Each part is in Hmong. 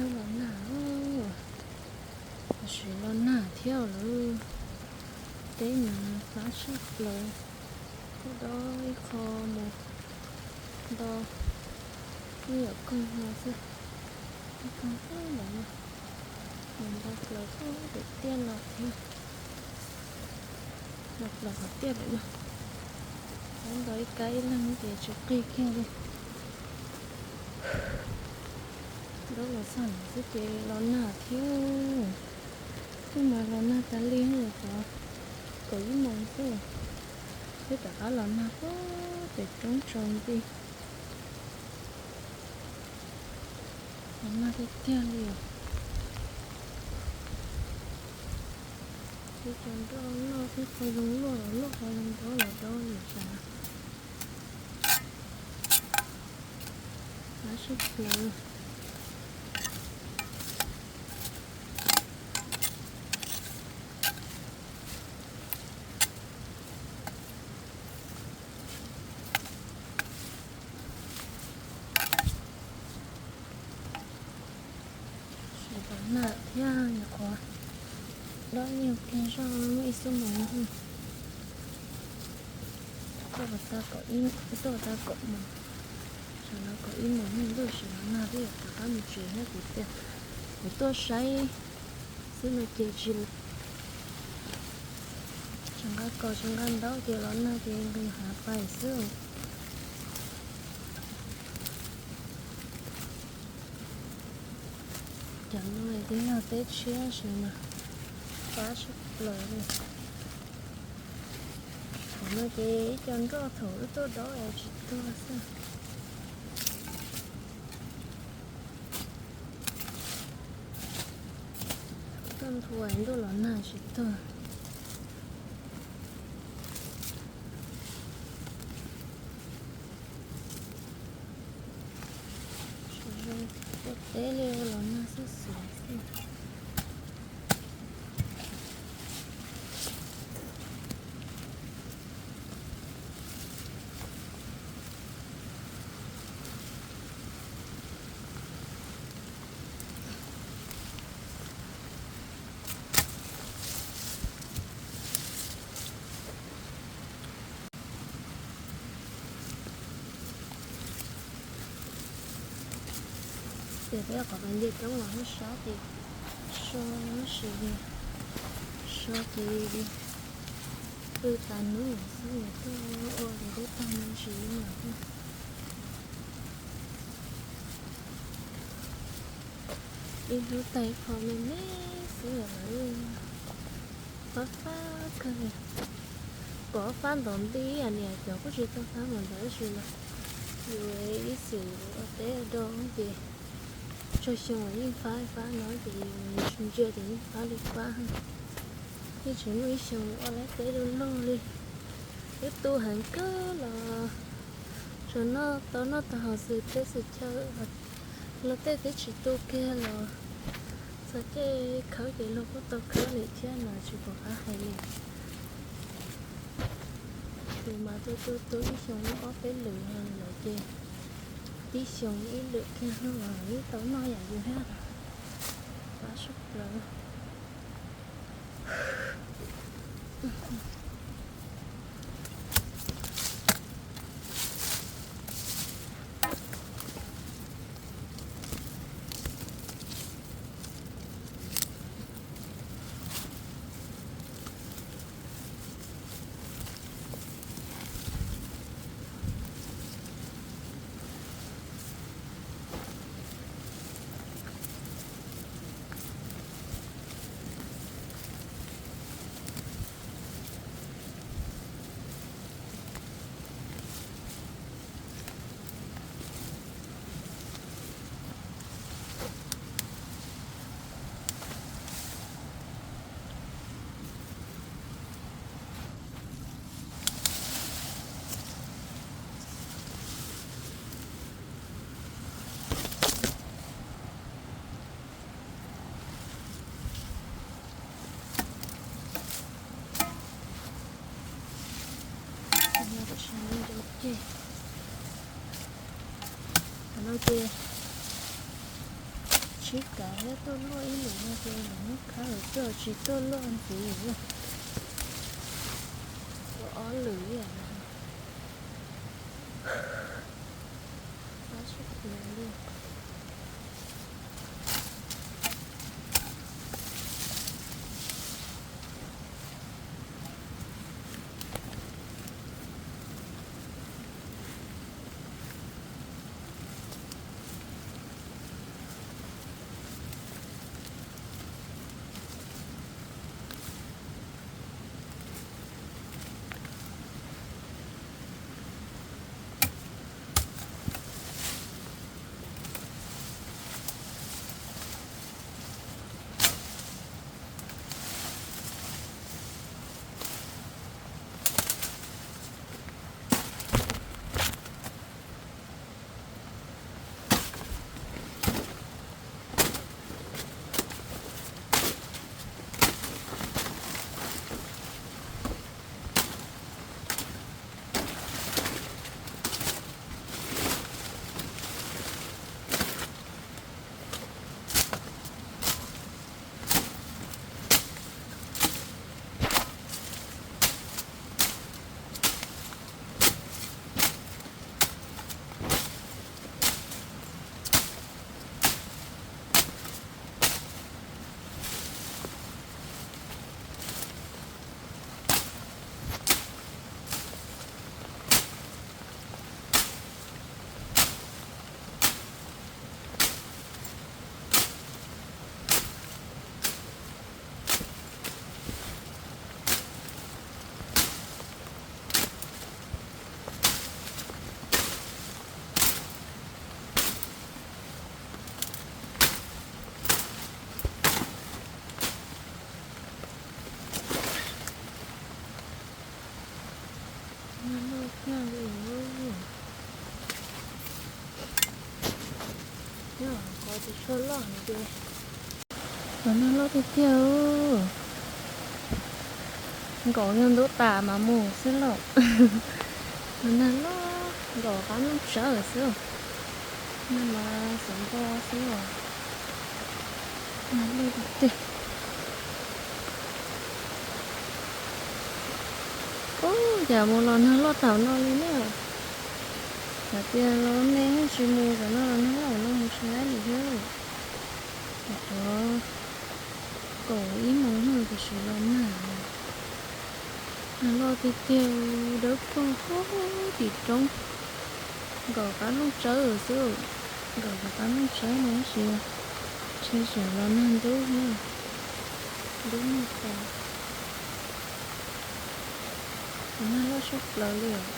Los nag, tam sim los nag thiab lawm. Teb nws fab tshaj plaws, kuj dob ib qho mus nto, ib yam koog no xwb, ib koog ntawd no, mus nto plaws pem tiaj los thiab, nto plaws qhov tiaj lawm no, nto ib kab ib leeg ces tsis qig kiag li. Dob los txog no xwb ces los nag thiab. Twb mas los nag tas li los txog kaum ib moos xwb, twb rov qab los nag puag pem roob tsaus nti. Los nag tiag tiag li os. Ib co nroj noj xwb, qhov zoo luaj los luaj, qhov zoo dob los dob li sav. Fab tshaj plaws. Sim los nag thiab nyuam qhuav dob nyuag pliag zog muaj ib xuab moos, tuaj tau kaum moos, sawv los kaum ib moos ntuj sim los nag thiab rov qab mus tsev thiab kuv tias kuv tuaj saib xwb no ces tsis, tsis nqa kos tsis nqa ntaub ces los nag ces nqis hav pais xwb. Cov no twb yog teb tshiab sis mas fab tshaj plaws li. Thaum no ces ib co nroj thaum wb tuaj dob es tsis tuag xwb. Tuaj nthua ntuj los nag tsis tuag. Tsis zoo tuaj teb li, los nag xwb xwb xwb. Ces peb qhov pas nce roob los hub sab ces so sis, so ces pw tas hnub xwb tuaj ua ces twb tag me ntsis li lawm. Ib hnub tag ib qho me me xwb lawm. Fab fab kawg li. Pom fab ntaus nti niam cov kuj tsis tau fab mas ntawd tab sis mas yus ib xwm ua teb do ces tsawg xyoo yeej fab fab no ces yus tsis ntsia ces yeej fab li fab. Yeej tsis muaj ib xyoo ua lab teb du lug li. Wb tu heev kawg los tsuas noj tau noj tau haus xwb teb xwb chaw, los tej twb tsis tu kiag los txog caij khawb ces luag kuj tau khawb li thiab no tsis pom qab hais li. Tus mas tu tu tu ib xyoo ob peb lwm lawm ces tib xyoo ib lwm kiag los yeej tau noj yam yus thiab. Fab sab plaws. Qhov no ces Ib kav thiab tuaj luaj ib lwm no ces lawv muab khab lawm tuaj tsis tuaj luaj ntxiv. Ua ob lwm ib yam. Qab tshaj plaws li. Nag loj kawg li. Yog qhov tsis tshua loj ces los nag loj tiag tiag. Nkaum yog ntub tas mas mus xwb lauj. Los nag loj, nkaum qab nplooj tsawb xwb. Nag mas xov npo xwb os. Nag loj tiag tiag. Ub, cas mus los nag loj thaum no li na. Hais tias los me tsis mus, tam no los nag loj no mus tsis laib li thiab. Cov kaum ib moos no tiam sis los nag. Nag loj tiag tiag, dawb paug tim roob. Nkaum qab nplooj tsawb xwb, nkaum qab nplooj tsawb no tab sis ntshe tseem los nag ntub thiab, ntub nag tas. Nag loj sab plaws li os.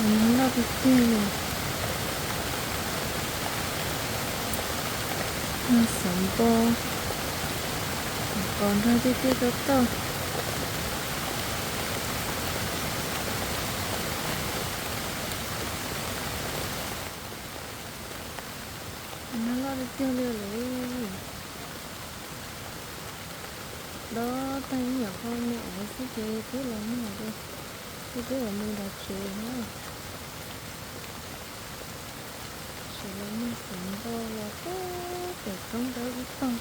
Nag loj tiag tiag li. Nag xov npo, qos nrog tiaj tiaj toj toj. Nag loj tiag tiag li lawm. Dob tag ib nyuam qho me aiv xwb ces twb los nag li. Ces twb yuav mus nrog tsev na. Tsis los nag xov npo los pem roob dawb ib tog.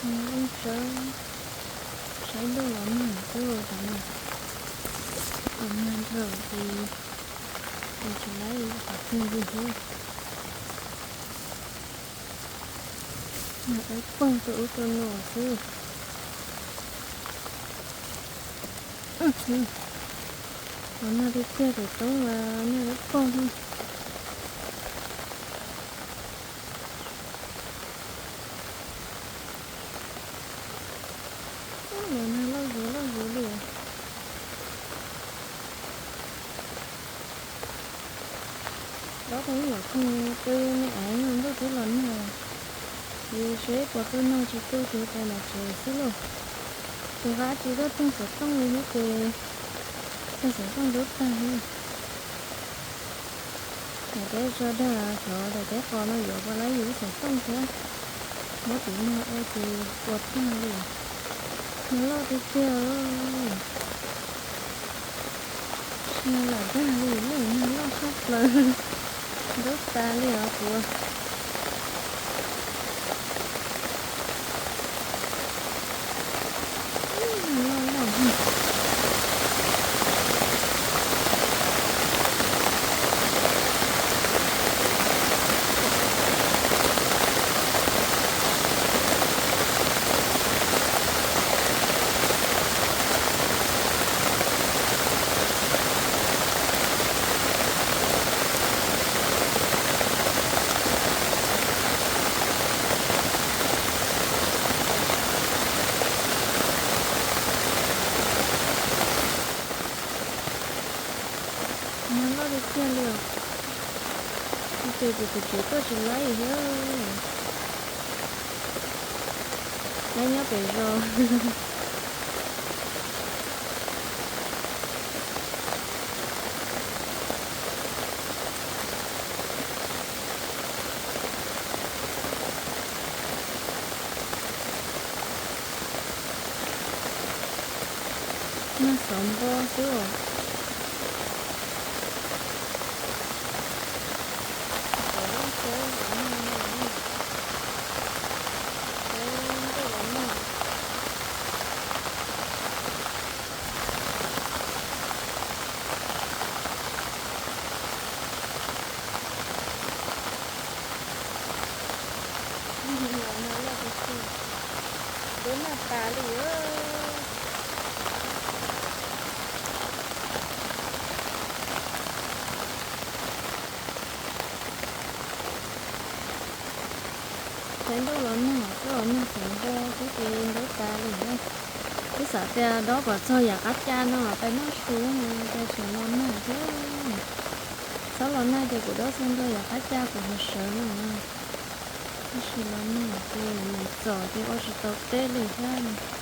Nplooj tsawb, saib ntuj los nag xwb tam no. Los nag nrho ces tsis laib qhov twg li thiab. Nag dawb paug rau ub rau no xwb. Los nag tiag tiag pem roob mas nag dawb paug xwb. Los nag loj zuj loj zuj li. Dob tau ib nyuam qho qw me aiv no ntuj twb los nag. Ces seb puas tu nag tsis tu ces pais nram tsev xwb lauj. Tus qab tsis tuaj thooj xov tooj li thiab ces Tag xov tooj dub tag li. Daim teb zog dag xyov daim teb qos no yuav puas laib yus lub xov tooj thiab. Muab tus no ua ces ua tag li. Nag loj tiag tiag. Nag lam dag li, nag loj tshaj plaws. Dub tas li os puas. Nag loj loj. Nag loj tiag tiag li os. Ua ces kuv tus tsev tuaj tsis laib thiab. Laib nyob pem zos. Nag xov npo xwb os. Dub nag tas li. Saib ntuj los nag, twb los nag xov npo xwb ces dub tas li na. Twb xav tias dob kom txog yam qab caj no pais noj su no, cas tseem los nag thiab. Txhob los nag ces kuv dob xu nrog yam qab caj kuv hauv sawv no. Tab sis los nag ces mus txom ces ua tsis tau teb li thiab.